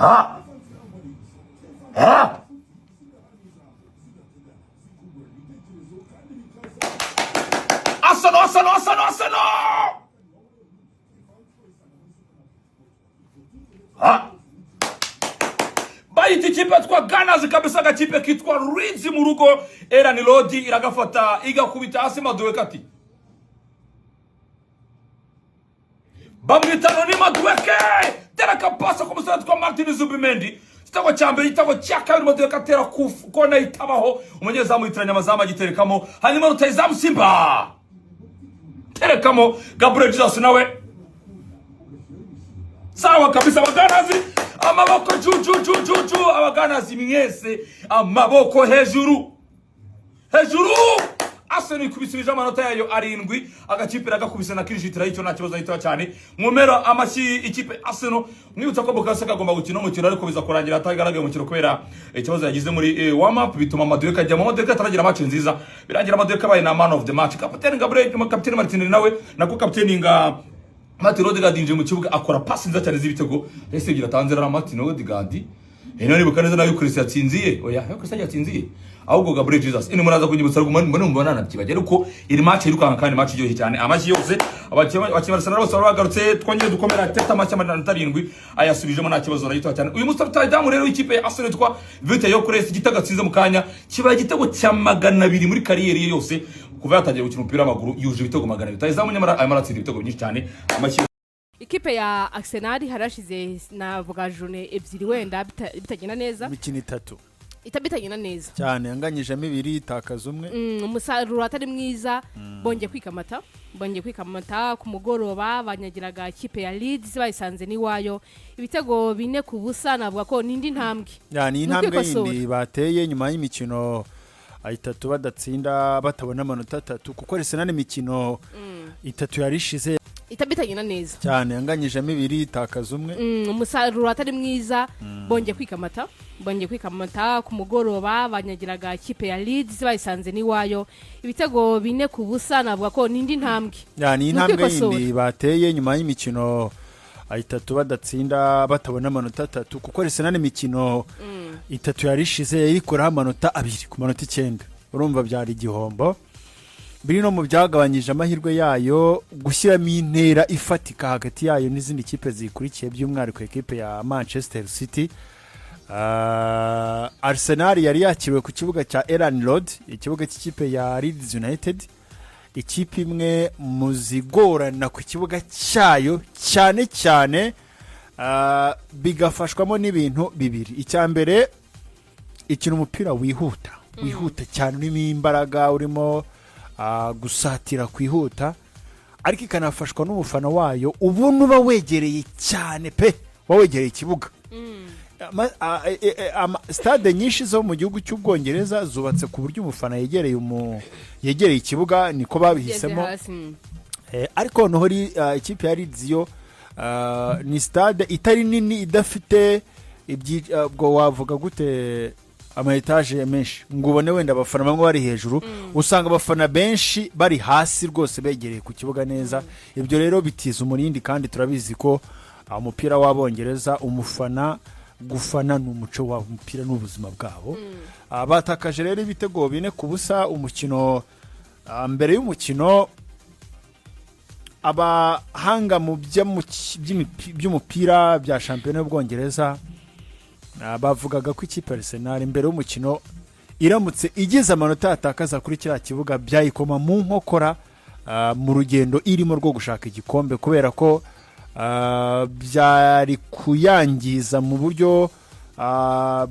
Ha ha! Arsenal, Arsenal, Arsenal, Arsenal! Ha! Bayita ikipe yitwa Gunners kabisa, agakipe kitwa Leeds mu rugo. Elland Road iragafata igakubita hasi Madueke ati bamwita Noni Madueke, tera akapasa ku musore witwa Martin Zubimendi. Igitego cya mbere, igitego cya kabiri, Madueke atera kona itabaho, umunyezamu yitiranya amazamu agiterekamo, hanyuma rutahizamu Simba terekamo Gabriel Jesus nawe sawa kabisa. Abaganazi amaboko ju ju ju ju ju, abaganazi mwese amaboko hejuru hejuru. Arsenal ikubisubije amanota yayo 7, agakipe iragakubise na kirijitira y'icyo nta kibazo ahita cyane. Mwomera amashyi ikipe Arsenal. Mwibutsa ko Bukayo Saka agomba gukina umukino, ariko biza kurangira atagaragaye umukino kubera ikibazo yagize muri warm up, bituma Madueke ajyamo. Madueke ataragira match nziza, birangira Madueke abaye na man of the match. Kapiteni Gabriel, kapiteni Martinelli nawe nako kapiteni nga Martin Odegaard yinjiye mu kibuga akora pasi nziza cyane z'ibitego. Ese ebyiri atanze na Martin Odegaard. Ino nibuka neza nayo Chris yatsinziye. Oya, yo Chris yatsinziye. Ahubwo Gabriel Jesus. Ino muraza kunyibutsa rwo mbona mbona nabyibagiye, ariko iri match yirukanka kandi match iryoshye cyane. Amashyi yose abakinnyi ba Arsenal bose bagarutse, twongere dukomera Arteta amashyi 7 ayasubijemo nta kibazo na gito cyane. Uyu musore rutahizamu rero w'ikipe ya Arsenal yitwa Victor Gyökeres, igitego atsinze mu kanya kibaye igitego cya 200 muri kariyeri ye yose kuva yatangiye gukina umupira w'amaguru, yuje ibitego 200. Rutahizamu nyamara arimo aratsinda ibitego byinshi cyane. Amashyi. Ikipe ya Arsenal harashize navuga journée ebyiri wenda bitagenda neza. Imikino 3. Bitagenda neza. Cyane, yanganyijemo 2, itakaza 1. Umusaruro atari mwiza. Bongeye kwikamata ku mugoroba, banyagiraga ikipe ya Leeds bayisanze n'iwayo ibitego 4-0. Navuga ko n'indi ntambwe. Ya, ni Ni intambwe ukwikosora. yindi bateye nyuma y'imikino 3 badatsinda, batabona amanota 3, kuko Arsenal imikino 3 yari ishize bitagenda neza. Cyane, yanganyijemo 2, itakaza 1. Umusaruro atari mwiza. Bongeye kwikamata ku mugoroba, banyagiraga ikipe ya Leeds bayisanze n'iwayo ibitego 4-0. Navuga ko n'indi ntambwe. Ya, ni Ni intambwe ukwikosora. yindi bateye nyuma y'imikino 3 badatsinda, batabona amanota 3, kuko Arsenal imikino 3 yari ishize yayikoraho amanota 2 ku manota 9. Urumva byari igihombo, biri no mu byagabanyije amahirwe yayo gushyiramo intera ifatika hagati yayo n'izindi kipe zikurikiye, by'umwihariko ekipe ya Manchester City. Arsenal yari yakiriwe ku kibuga cya Elland Road, ikibuga cy'ikipe ya Leeds United, ikipe imwe mu zigorana ku kibuga cyayo cyane cyane, bigafashwamo n'ibintu bibiri. Icya mbere, ikina umupira wihuta, wihuta cyane, urimo imbaraga, urimo gusatira kwihuta, ariko ikanafashwa n'umufana wayo ubona uba wegereye cyane pe, uba wegereye ikibuga. Stade nyinshi zo mu gihugu cy'Ubwongereza zubatse ku buryo umufana yegereye ikibuga, niko babihisemo. Ugeze hasi. Ariko noneho ikipe ya Leeds yo ni stade itari nini, idafite ubwo wavuga gute, ama étage menshi ngo ubone wenda abafana bamwe bari hejuru. Usanga abafana benshi bari hasi rwose, begereye ku kibuga neza. Ibyo rero bitiza umurindi, kandi turabizi ko umupira w'Abongereza, umufana, gufana ni umuco wabo, umupira ni ubuzima bwabo. Batakaje rero ibitego 4-0 umukino. Mbere y'umukino, abahanga mu by'umupira bya shampiyona y'Ubwongereza bavugaga ko ikipe ya Arsenal mbere y'umukino iramutse igize amanota yatakaza kuri kiriya kibuga, byayikoma mu nkokora mu rugendo irimo rwo gushaka igikombe, kubera ko byari kuyangiza mu buryo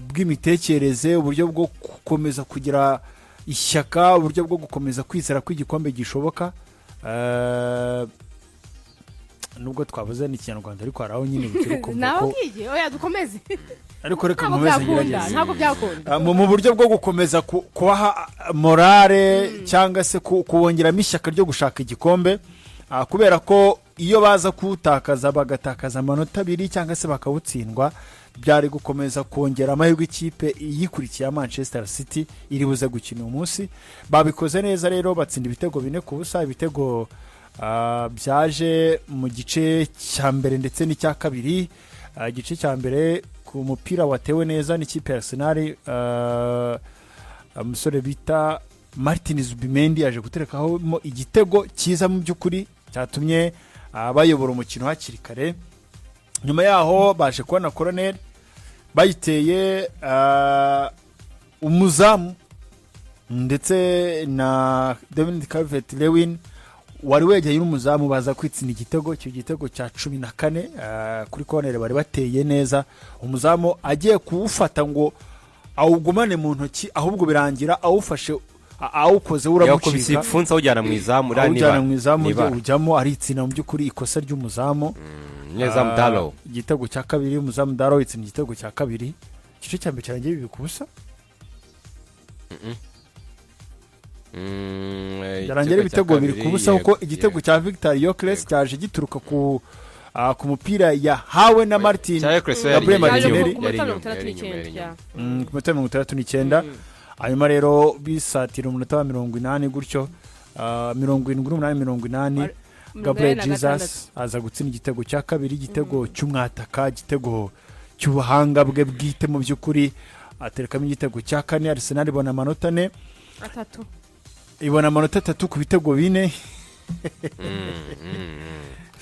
bw'imitekerereze, uburyo bwo gukomeza kugira ishyaka, uburyo bwo gukomeza kwizera ko igikombe gishoboka. Nubwo twavuze n'ikinyarwanda, ariko hari aho nyine bikiri kumva Naho ko ngiye, oya, dukomeze. Ariko reka Ntabwo nkomeze byakunda. ngerageze. Ntabwo byakunda. Mu buryo bwo gukomeza kubaha morale cyangwa se kubongeramo ishyaka ryo gushaka igikombe, kubera ko iyo baza kuwutakaza, bagatakaza amanota 2 cyangwa se bakawutsindwa, byari gukomeza kongera amahirwe ikipe iyikurikiye ya Manchester City iri buze gukina uyu munsi. Babikoze neza rero, batsinda ibitego 4-0, ibitego byaje mu gice cya mbere ndetse n'icya kabiri. Igice cya mbere ku mupira watewe neza n'ikipe ya Arsenal, umusore bita Martin Zubimendi yaje guterekaho igitego cyiza mu by'ukuri cyatumye bayobora umukino hakiri kare. Nyuma yaho baje kubona koroneri bayiteye, umuzamu ndetse na Dominic Calvert Lewin wari wegeye n'umuzamu baza kwitsinda igitego. Icyo gitego cya 14 kuri koroneri bari bateye neza, umuzamu agiye kuwufata ngo awugumane mu ntoki, ahubwo birangira awufashe awukoze yakubise uramucika. Ibipfunsi awujyana mu izamu uriya. Awujyana Niba mu izamu rye. Nibara. Ujyamo aritsinda mu by'ukuri, ikosa ry'umuzamu. Umunyezamu Dalo. Igitego cya kabiri, umuzamu Dalo yitsinda igitego cya kabiri. Igice cya mbere cyarangiye 2-0. Byarangira Igitego cya ibitego bibiri kabiri, ku busa, kuko yego, igitego yego. cya Victor Gyökeres cyaje gituruka ku mupira yahawe na Martin Cya Gyökeres Gabriel yari Martinelli. Ku yari munota inyuma, mirongo itandatu yari inyuma, yari n'icyenda. inyuma. Ku minota 69. Hanyuma rero bisatira umunota wa 80 gutyo, 78, 80, Gabriel Jesus aza gutsinda igitego cya kabiri, igitego cy'umwataka, igitego cy'ubuhanga bwe bwite mu by'ukuri, aterekamo igitego cya kane. Arsenal ibona amanota 4. 3. Ibona amanota 3 ku bitego 4.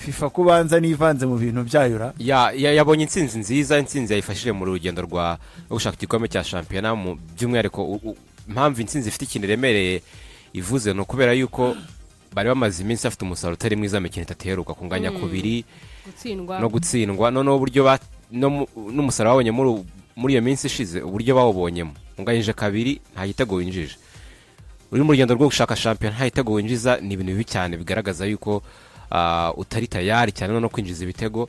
FIFA kubanza nivanze mu bintu byayo ra. Yabonye intsinzi nziza, intsinzi yayifashije mu rugendo rwo gushaka igikombe cya shampiyona. Mu by'umwihariko impamvu intsinzi ifite ikintu iremereye ivuze ni ukubera yuko bari bamaze iminsi bafite umusaruro utari mwiza mu mikino itatu iheruka, kunganya kubiri gutsindwa no gutsindwa. Noneho uburyo n'umusaruro babonye muri iyo minsi ishize, uburyo bawubonyemo, unganyije kabiri nta gitego winjije, uri mu rugendo rwo gushaka shampiyona nta gitego winjiza, ni ibintu bibi cyane bigaragaza yuko utari tayari cyane no kwinjiza ibitego.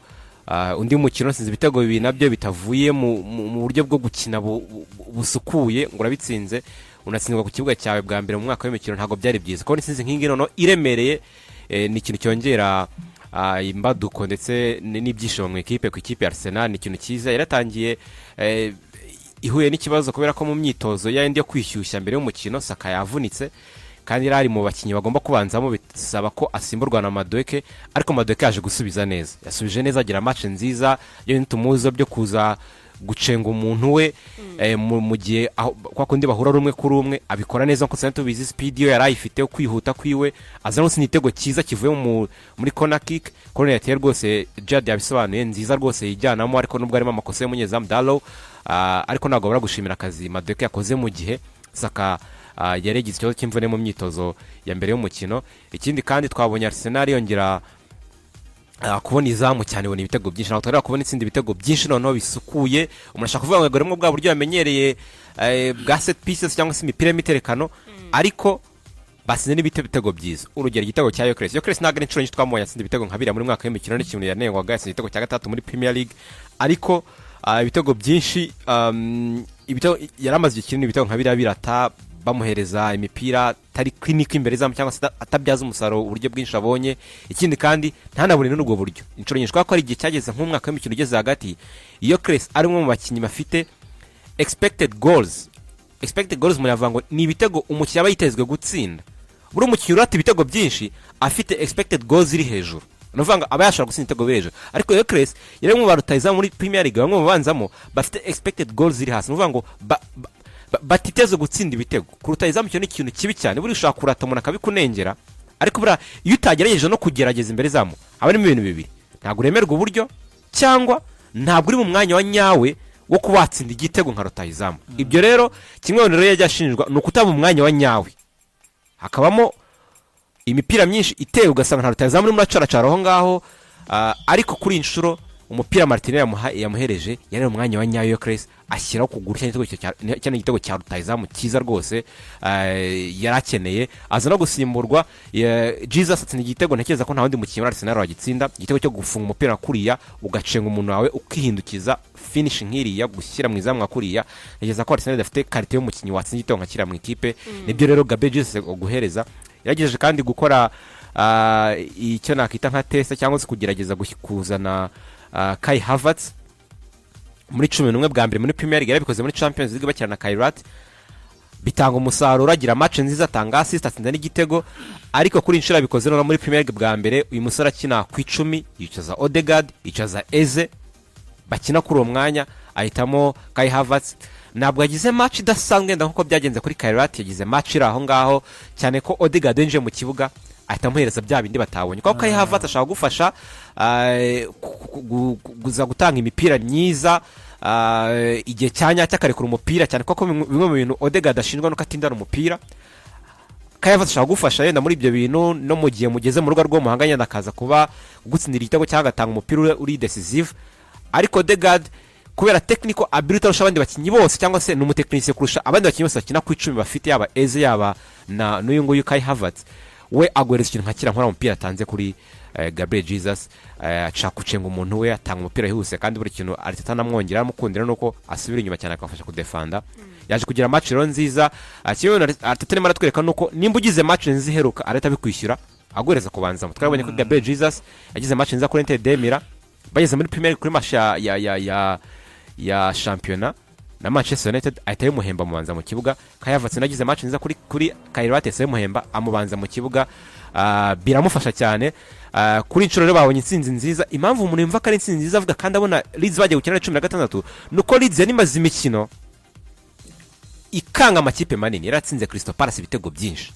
Undi mukino sinzi, ibitego bibiri nabyo bitavuye mu buryo bwo gukina busukuye ngo urabitsinze, unatsindwa ku kibuga cyawe bwa mbere mu mwaka w'imikino, ntabwo byari byiza. Kubona intsinzi nk'iyi ngiyi noneho iremereye, ni ikintu cyongera imbaduko ndetse n'ibyishimo mu ikipe, ku ikipe ya Arsenal ni ikintu cyiza. Yaratangiye ihuye n'ikibazo kubera ko mu myitozo yindi yo kwishyushya mbere y'umukino Saka yavunitse, kandi yari ari mu bakinnyi bagomba kubanzamo, bisaba ko asimburwa na Madueke. Ariko Madueke yaje gusubiza neza, yasubije neza, agira match nziza yo ntitumuzo byo kuza gucenga umuntu we mu gihe kwa kundi bahura rumwe kuri umwe, abikora neza nkuko dusanzwe tubizi. Speed yo yari ayifite, kwihuta kwiwe, aza no gutsinda igitego cyiza kivuye muri corner kick, corner yateye rwose, Jad yabisobanuye, nziza rwose yijyanamo, ariko nubwo harimo amakosa y'umunyezamu Dalo, ariko ntabwo babura gushimira akazi Madueke yakoze mu gihe Saka yari yagize ikibazo cy'imvune mu myitozo ya mbere y'umukino. Ikindi kandi twabonye Arsenal yongera kubona izamu cyane, ibona ibitego byinshi. Ntabwo twari kubona itsinda ibitego byinshi noneho bisukuye. Umuntu ashaka kuvuga ngo harimo bwa buryo yamenyereye bwa set pieces cyangwa se imipira y'imiterekano, ariko batsinze n'ibitego byiza. Urugero igitego cya Gyökeres. Gyökeres ntabwo ari inshuro nyinshi twamubonye atsinda ibitego nka biriya muri mwaka w'imikino, n'ikintu yanengwaga. Yatsinze igitego cya gatatu muri Premier League, ariko ibitego byinshi, ibitego yari amaze igihe kinini ibitego nka biriya birata, bamuhereza imipira atari clinical imbere zamu cyangwa se atabyaza umusaruro uburyo bwinshi abonye. Ikindi kandi ntanabone n'ubwo buryo inshuro nyinshi, kubera ko hari igihe cyageze nk'umwaka w'imikino ugeze hagati, Gyökeres ari umwe mu bakinnyi bafite expected goals. Expected goals umuntu yavuga ngo ni ibitego umukinnyi aba yitezwe gutsinda. Buri umukinnyi urata ibitego byinshi afite expected goals iri hejuru, ni ukuvuga ngo aba yashobora gutsinda ibitego biri hejuru. Ariko Gyökeres yari umwe mu ba rutahizamu muri Premier League, bamwe mu banzamo bafite expected goals iri hasi, ni ukuvuga ngo batiteze gutsinda ibitego. Ku rutahizamu icyo ni ikintu kibi cyane. Buriya ushobora kurata umuntu akabikunengera, ariko buriya iyo utagerageje no kugerageza imbere zamu haba harimo ibintu bibiri: ntabwo uremerwa uburyo, cyangwa ntabwo uri mu mwanya wa nyawe wo kuba watsinda igitego nka rutahizamu. Ibyo rero kimwe mu bintu rero yajya ashinjwa ni ukutaba mu mwanya wa nyawe, hakabamo imipira myinshi iteye ugasanga nta rutahizamu urimo uracaracara aho ngaho. Ariko kuri iyi nshuro umupira Martinelli yamuhereje yari mu mwanya wa nyawe, Gyökeres ashyiraho kuguru cyane, igitego cya rutahizamu cyiza rwose yari akeneye. Aza no gusimburwa, Jesus atsinda igitego ntekereza ko nta wundi mukinnyi muri Arsenal wagitsinda, igitego cyo gufunga umupira kuriya, ugacenga umuntu wawe, ukihindukiza, finish nk'iriya, gushyira mu izamu nka kuriya. Ntekereza ko Arsenal idafite qualité y'umukinnyi watsinda igitego nka kiriya mu ikipe. Nibyo rero Gabriel Jesus guhereza yagerageje kandi gukora icyo nakita nka test cyangwa se kugerageza kuzana Kai Havertz muri 11 bwa mbere muri Premier League. Yarabikoze muri Champions League bakina na Kairat, bitanga umusaruro, agira match nziza, atanga assist, atsinda n'igitego. Ariko kuri inshuro abikoze noneho muri Premier League bwa mbere, uyu musore akina ku 10, yicaza Odegaard, yicaza Eze. bakina kuri uwo mwanya, ahitamo Kai Havertz. Ntabwo yagize match idasanzwe wenda nk'uko byagenze kuri Kairat, yagize match iri aho ngaho, cyane ko Odegaard yinjiye mu kibuga ahita amuhereza bya bindi batabonye, kuko Kai Havertz ashaka gufasha kuza gutanga imipira myiza igihe cya nyacyo, akarekura umupira cyane, kuko bimwe mu bintu Odegaard ashinjwa nuko atindana umupira. Kai Havertz ashobora gufasha yenda muri ibyo bintu, no mu gihe mugeze mu rugo rw'umuhanga yenda akaza kuba gutsindira igitego cyangwa agatanga umupira uri decisive. Ariko Odegaard, kubera technical ability arusha abandi bakinnyi bose, cyangwa se ni umutekinisiye kurusha abandi bakinnyi bose bakina ku 10 bafite, yaba Eze, yaba na n'uyu nguyu Kai Havertz, we aguhereza ikintu nka kiriya nkora umupira atanze kuri Gabriel Jesus, ashaka gucenga umuntu, we atanga umupira wihuse. Kandi buri kintu Arteta anamwongera amukundira nuko asubira inyuma cyane akabafasha kudefanda. Yaje kugira match rero nziza. Kimwe mu bintu Arteta arimo aratwereka nuko nimba ugize match nziza iheruka, arahita abikwishyura aguhereza kubanzamo. Twabonye ko Gabriel Jesus yagize match nziza kuri Inter de Milan, bageze muri Premier League, kuri match ya shampiyona na Manchester United, ahita yimuhemba amubanza mu kibuga. Kai Havertz nagize match nziza kuri Kairat, yimuhemba amubanza mu kibuga. Biramufasha cyane. Kuri inshuro rero babonye intsinzi nziza. Impamvu umuntu yumva ko ari intsinzi nziza avuga kandi abona Leeds bagiye gukina na 16, ni uko Leeds yari imaze imikino ikanga amakipe manini. Yaratsinze Crystal Palace ibitego byinshi,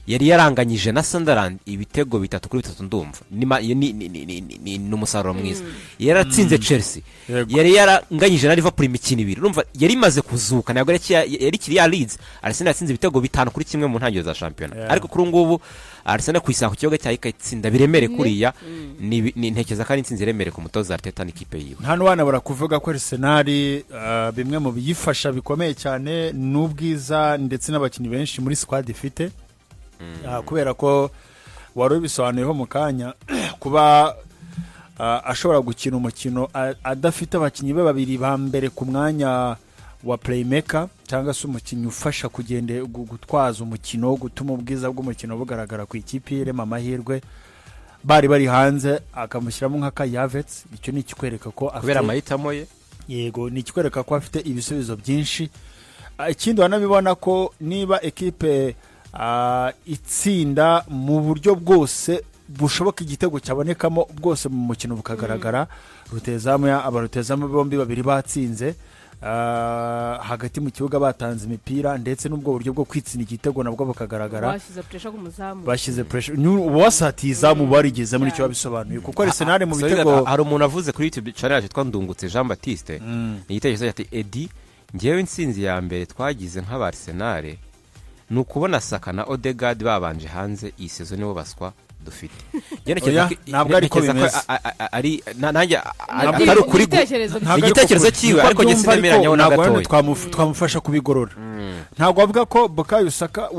yari yaranganyije na Sunderland ibitego 3-3, ndumva ni umusaruro mwiza. Yaratsinze Chelsea, yari yaranganyije na Liverpool imikino ibiri. Urumva yari imaze kuzuka, ntabwo yari ikiri ya Leeds Arsenal yatsinze ibitego 5-1 mu ntangiriro za shampiyona. Ariko kuri ubu ngubu Arsenal ku isanga ku kibuga cyayo ikayitsinda biremereye kuriya, ni ntekereza ko ari intsinzi iremereye ku mutoza Arteta n'ikipe yiwe. Nta n'uwanabura kuvuga ko Arsenal, bimwe mu biyifasha bikomeye cyane n'ubwiza ndetse n'abakinnyi benshi muri squad ifite. Kubera ko wari ubisobanuyeho mu kanya, kuba ashobora gukina umukino adafite abakinnyi be babiri ba mbere ku mwanya wa playmaker, cyangwa se umukinnyi ufasha kugenda gutwaza umukino, gutuma ubwiza bw'umukino bugaragara ku ikipe, irema amahirwe, bari bari hanze, akamushyiramo nka Kai Havertz, icyo ni ikikwereka ko afite kubera amahitamo ye. Yego, ni ikikwereka ko afite ibisubizo byinshi. Ikindi wanabibona ko niba ekipe itsinda mu buryo bwose bushoboka, igitego cyabonekamo bwose mu mukino bukagaragara, rutezamu abarutezamu bombi babiri batsinze, hagati mu kibuga batanze imipira, ndetse n'ubwo buryo bwo kwitsinda igitego nabwo bukagaragara. Bashyize pressure ku muzamu. Bashyize pressure, uwasatiye izamu barigeze muri icyo babisobanuye, kuko Arsenal mu Sorry, bitego hari umuntu avuze kuri YouTube channel yacu yitwa Ndungutse Jean Baptiste, ni igitekerezo ati: "Edi, ngewe intsinzi ya mbere twagize nk'aba Arsenal ni ukubona Saka na Odegaard babanje hanze iyi saison, nibo baswa dufite." Njye ntekereza Oya, ntabwo ariko ntekereza ko bimeze. ari nanjye Ntabwo atari ukuri Igitekerezo Ntabwo ariko igitekerezo kuri. cyiwe, Niko ariko njye abyumva, sinemeranya ariko na ntabwo gatoya. wenda twamufasha kubigorora. Ntabwo avuga ko Bukayo Saka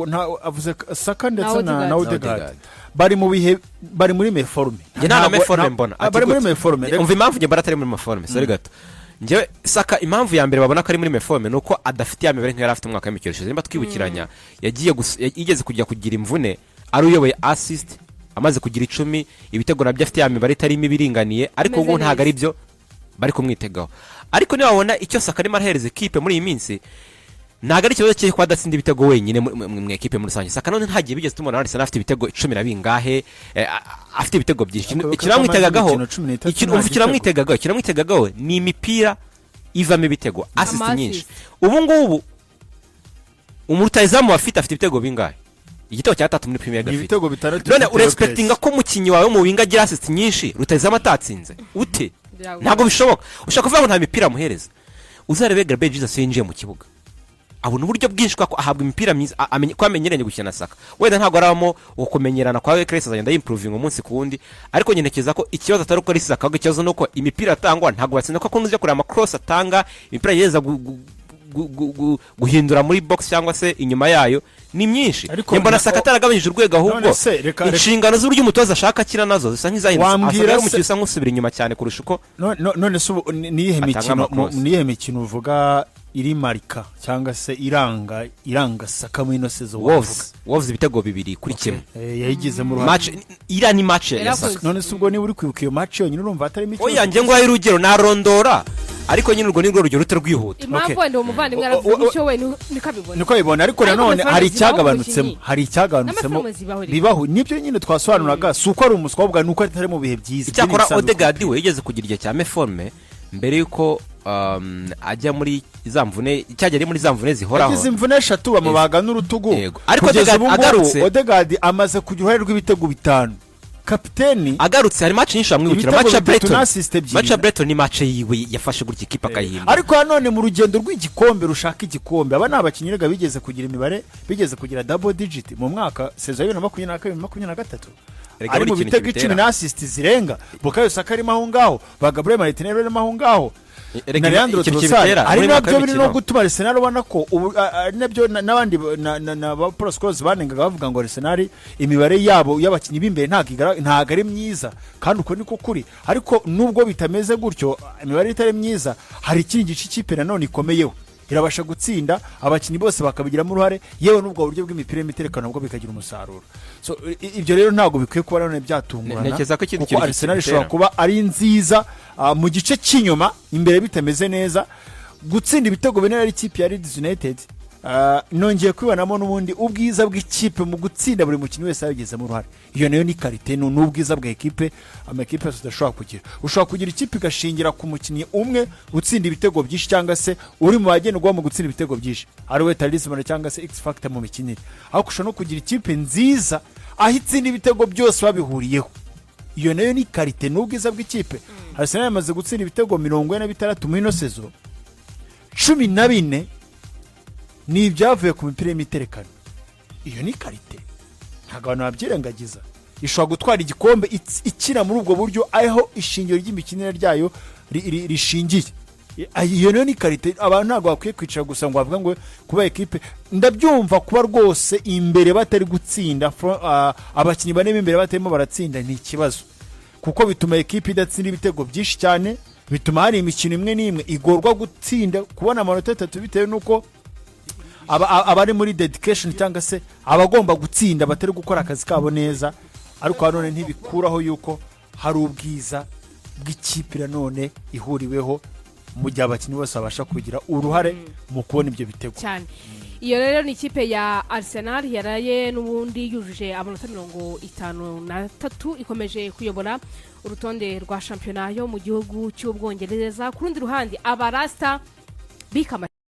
avuze Saka ndetse Na na Odegaard. Odegaard Odegaard. bari mu bihe, bari muri méforme. Njye nta na méforme mbona. Ati Bari muri gute? méforme. Umva impamvu njye mbona atari muri méforme, sorry gato. Njyewe Saka, impamvu ya mbere babona ko ari muri méforme ni uko adafite ya mibare nk'iyo yari afite umwaka w'imikino ishize. Nimba twibukiranya, yagiye yigeze kujya kugira imvune ari uyoboye assist, amaze kugira 10, ibitego nabyo afite ya mibare itarimo ibiringaniye, ariko Ameze ubu ntabwo neza. ari byo bari kumwitegaho. Ariko niba wabona icyo Saka arimo arahereza ekipe muri iyi minsi, ntabwo ari ikibazo cye kuba adatsinda ibitego wenyine mu ekipe muri rusange. Saka none ntagiye bigeze tumubona Arsenal afite ibitego 10 na bingahe, afite ibitego byinshi. Ariko Ikinamwitegagaho imikino 13 nta umva gitego. ikinamwitegagaho ni imipira ivamo ibitego, assist Ama nyinshi. assist. Ubu ngubu umurutayizamu afite ibitego bingahe? Igitego cya gatatu muri Premier Ni League afite. ibitego 6. None urexpectinga ko umukinnyi wawe mu winga agira assist nyinshi rutayizamu atatsinze ute? Biragoye. Ntabwo bishoboka. Ushobora kuvuga ngo nta mipira amuhereza. Uzarebe Gabriel Jesus yinjiye mu kibuga, abona uburyo bwinshi kuko ahabwa imipira myiza, ko amenyeranye gukina na Saka. Wenda ntabwo arabamo ukumenyerana kwa Gyökeres, azagenda yimprovinga umunsi ku wundi. Ariko njye ntekereza ko ikibazo atari uko ari Saka, ahubwo ikibazo ni uko imipira atangwa ntabwo batsinda, kuko nujya kureba amacross atanga, imipira yeza guhindura muri box cyangwa se inyuma yayo ni myinshi. Ariko Njye mbona Saka ataragabanyije urwego, ahubwo None se, inshingano z'uburyo umutoza ashaka akina nazo zisa nk'izahindutse. Wambwira Asa ari umukinnyi usa nk'usubira inyuma cyane kurusha uko None se ubu niyihe atanga mikino amacross. Niyihe mikino uvuga iri marqué cyangwa se iranga Saka muri ino saison wavuga? Wolves, ibitego 2-1. Yayigizemo uruhare. Match iriya ni match ya Yarakoze. Saka. None se ubwo niba uri kwibuka iyo match yonyine, urumva hatarimo ikibazo? Oya, njye nguhaye urugero, narondora, ariko nyine urwo ni rwo rugero rutari rwihuta. Impamvu Okay. wenda uwo muvandimwe aravuga gutyo, we niko abibona. Niko abibona, ariko Ariko nanone amafaranga hari zibaho icyagabanutsemo. umukinnyi. Hari icyagabanutsemo. N'amafaranga zibaho rero. Bibaho, nibyo nyine twasobanuraga. Si uko ari umuswa, ahubwo ni uko atari mu bihe byiza. Icyakora Ibyo ni ibisanzwe. Odegaard we yigeze kugira igihe cya méforme. Mbere y'uko ajya muri za mvune, cyajya ari muri za mvune zihoraho. Yagize imvune eshatu, bamubaga n'urutugu. Yego. Ariko Kugeza Odegaard ubu ngubu, Odegaard amaze kugira uruhare rw'ibitego 5, kapiteni. Agarutse hari match nyinshi bamwibukira. Ibitego Match ya 3 Brighton, na assist 2. match ya Brighton ni match yiwe, yafashe gutya ikipe akayihindura. Ariko nanone mu rugendo rw'igikombe, rushaka igikombe, aba ni abakinnyi rega bigeze kugira imibare, bigeze kugira double digit mu mwaka saison ya 2022, 2023, Erega ari buri mu kintu bitego kibitera. 10 na assist zirenga. Bukayo Saka arimo aho ngaho, ba Gabriel Martinelli barimo aho ngaho Erega na Leandro ikintu Trossard. kibitera Ari muri mwaka nabyo biri no w'imikino. gutuma Arsenal ubona ko ubu ari nabyo n'abandi na ba Paul Scholes banengaga, bavuga ngo Arsenal imibare yabo y'abakinnyi b'imbere ntabwo ari myiza, kandi uko niko kuri. Ariko nubwo bitameze gutyo, imibare itari myiza, hari ikindi gice ikipe nanone ikomeyeho: irabasha gutsinda, abakinnyi bose bakabigiramo uruhare, yewe n'ubwo buryo bw'imipira y'imiterekano nabwo bikagira umusaruro. So ibyo rero ntabwo bikwiye kuba nanone byatungurana, Ntekereza ko ikindi kuko kintu Arsenal kibitera. ishobora kuba ari nziza mu gice cy'inyuma, imbere bitameze neza. Gutsinda ibitego 4 ari ikipe ya Leeds United, nongeye kwibonamo n'ubundi ubwiza bw'ikipe mu gutsinda, buri mukinnyi wese yabigizemo uruhare. Iyo nayo ni qualité, ni ubwiza bwa ekipe amakipe yose udashobora kugira. Ushobora kugira ikipe igashingira ku mukinnyi umwe utsinda ibitego byinshi, cyangwa se uri mu bagenerwa mu gutsinda ibitego byinshi, ari we talisman cyangwa se X factor mu mikinire. Ariko ushobora no kugira ikipe nziza aho itsinda ibitego byose babihuriyeho. Iyo nayo ni qualité, ni ubwiza bw'ikipe. Arsenal yamaze gutsinda ibitego 46 muri ino saison, 14 ni ibyavuye ku mipira y'imiterekano. Iyo ni qualité, ntabwo abantu babyirengagiza. Ishobora gutwara igikombe ikina muri ubwo buryo, aho ishingiro ry'imikinire ryayo rishingiye. Iyo nayo ni qualité. Abantu ntabwo bakwiye kwicara gusa ngo bavuge ngo kuba ekipe, ndabyumva, kuba rwose imbere batari gutsinda, abakinnyi bane b'imbere batarimo baratsinda ni ikibazo, kuko bituma ekipe idatsinda ibitego byinshi cyane, bituma hari imikino imwe n'imwe igorwa gutsinda, kubona amanota 3, bitewe n'uko abari muri dedication cyangwa se abagomba gutsinda batari gukora akazi kabo neza. Ariko nanone ntibikuraho yuko hari ubwiza bw'ikipe nanone ihuriweho, mu gihe abakinnyi bose babasha kugira uruhare mu kubona ibyo bitego. Cyane. Iyo rero ni ikipe ya Arsenal yaraye n'ubundi yujuje amanota 53, ikomeje kuyobora urutonde rwa shampiyona yo mu gihugu cy'Ubwongereza. Ku rundi ruhande, abarasita bikama